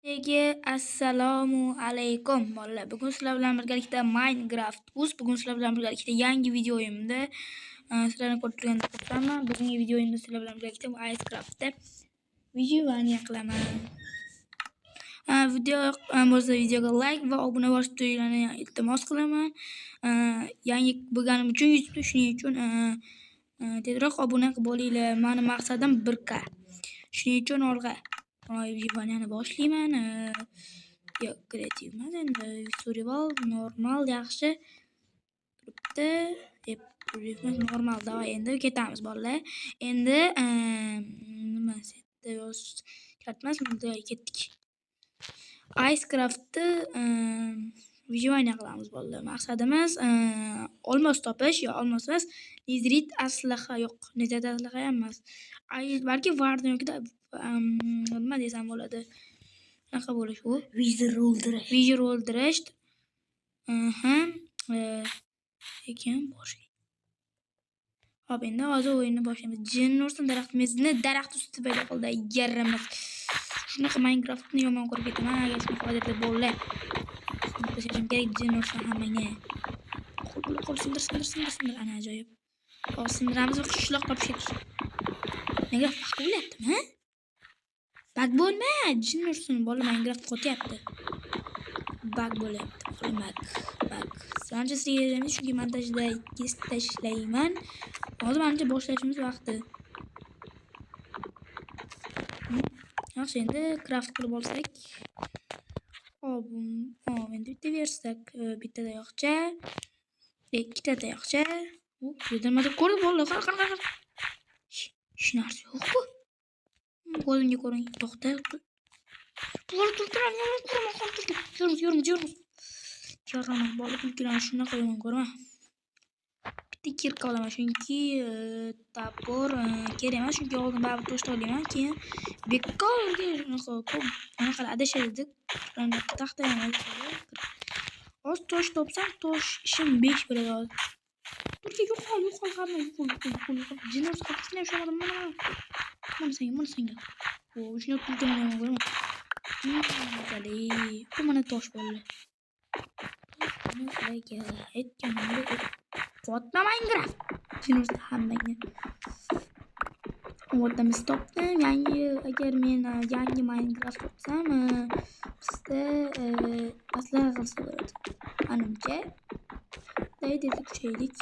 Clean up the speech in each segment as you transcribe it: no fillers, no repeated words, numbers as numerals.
Ege assalomu alaykum bolalar. Bugun sizlar bilan birgalikda Minecraft uz. Bugun sizlar bilan birgalikda yangi videoyimda sizlarni ko'rib turgandek xursandman. Bugungi videoyimda sizlar bilan birgalikda Minecraftda выживание qilaman. Video bo'lsa videoga like va obuna bosib turinglarni iltimos qilaman. Yangi bo'lganim uchun YouTube'da shuning uchun tezroq obuna bo'linglar. Mani maqsadim 1K. Shuning uchun olg'a. Выживание boshlayman. Yo'q, kreativ emas endi. Survival normal yaxshi turibdi. Normal, давай endi ketamiz bolalar. Endi nima setda yozish shart emas, bunda ketdik. Icecraftni выживание qilamiz bolalar. Maqsadimiz olmos topish, yo olmos emas, nezrit aslaha yo'q, nezrit aslaha ham emas. Balki Warden yoki nima desam bo'ladi. Qanaqa bo'lish u? Wither o'ldirish. Wither o'ldirish. Aha. Lekin boshqa. Hop, endi hozir o'yinni boshlaymiz. Jin ursin daraxtimizni daraxt ustida paydo qildi. Yaramiz. Shunaqa Minecraftni yomon ko'rib ketaman agar shunaqa vaziyatda bo'lsa. Tashlashim kerak, jin ursin hammangga. Qo'l qo'l sindir sindir sindir sindir, ana ajoyib. Hozir sindiramiz va qishloq topish kerak. Minecraft vaqti bo'lyaptimi? Bug bo'lma, jin ursin, bola Minecraft qotyapti. Bug bo'lyapti, bug, bug. Ancha sizlarga chunki montajda kesib tashlayman. Hozir manimcha boshlashimiz vaqti. Yaxshi, endi craft qilib olsak. Hop, hop, endi bitta versak, bitta tayoqcha, ikkita tayoqcha. U yerda nimadir ko'rdik bolalar, qara, qara, qara. Hech narsa yo'q-ku. Ko'zimga ko'ring, to'xta. To'g'ri turibdi, ko'raman, qolib turibdi. Yurmiz, yurmiz, yurmiz. Yaraman, bola tulkilarni shunaqa yomon ko'raman. Bitta kirka olaman, chunki topor kerak emas, chunki oldin baribir toshda olaman, keyin bekorga shunaqa ko'p anaqa adashadi. Taxta ham adashadi. Hozir tosh topsam, tosh ishim 5 bo'ladi hozir. Tulki yo'qol, yo'qol hamma, yo'qol, yo'qol, yo'qol, yo'qol. Jin ursa qilishni ham tushunmadim, mana, mana. Mana senga, mana senga. O, shuni tulkini yomon ko'raman. Mazali. Bu mana tosh bo'ldi. Mana sizlarga aytganimdek, qotma Minecraft. Jin ursa hammangga. O'rtamiz topdim. Yangi, agar men yangi Minecraft topsam, bizda maslahat qilsa bo'ladi. Manimcha. Daydi kuchaylik.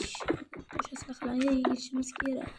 Tosh aslahalarni yig'ishimiz kerak.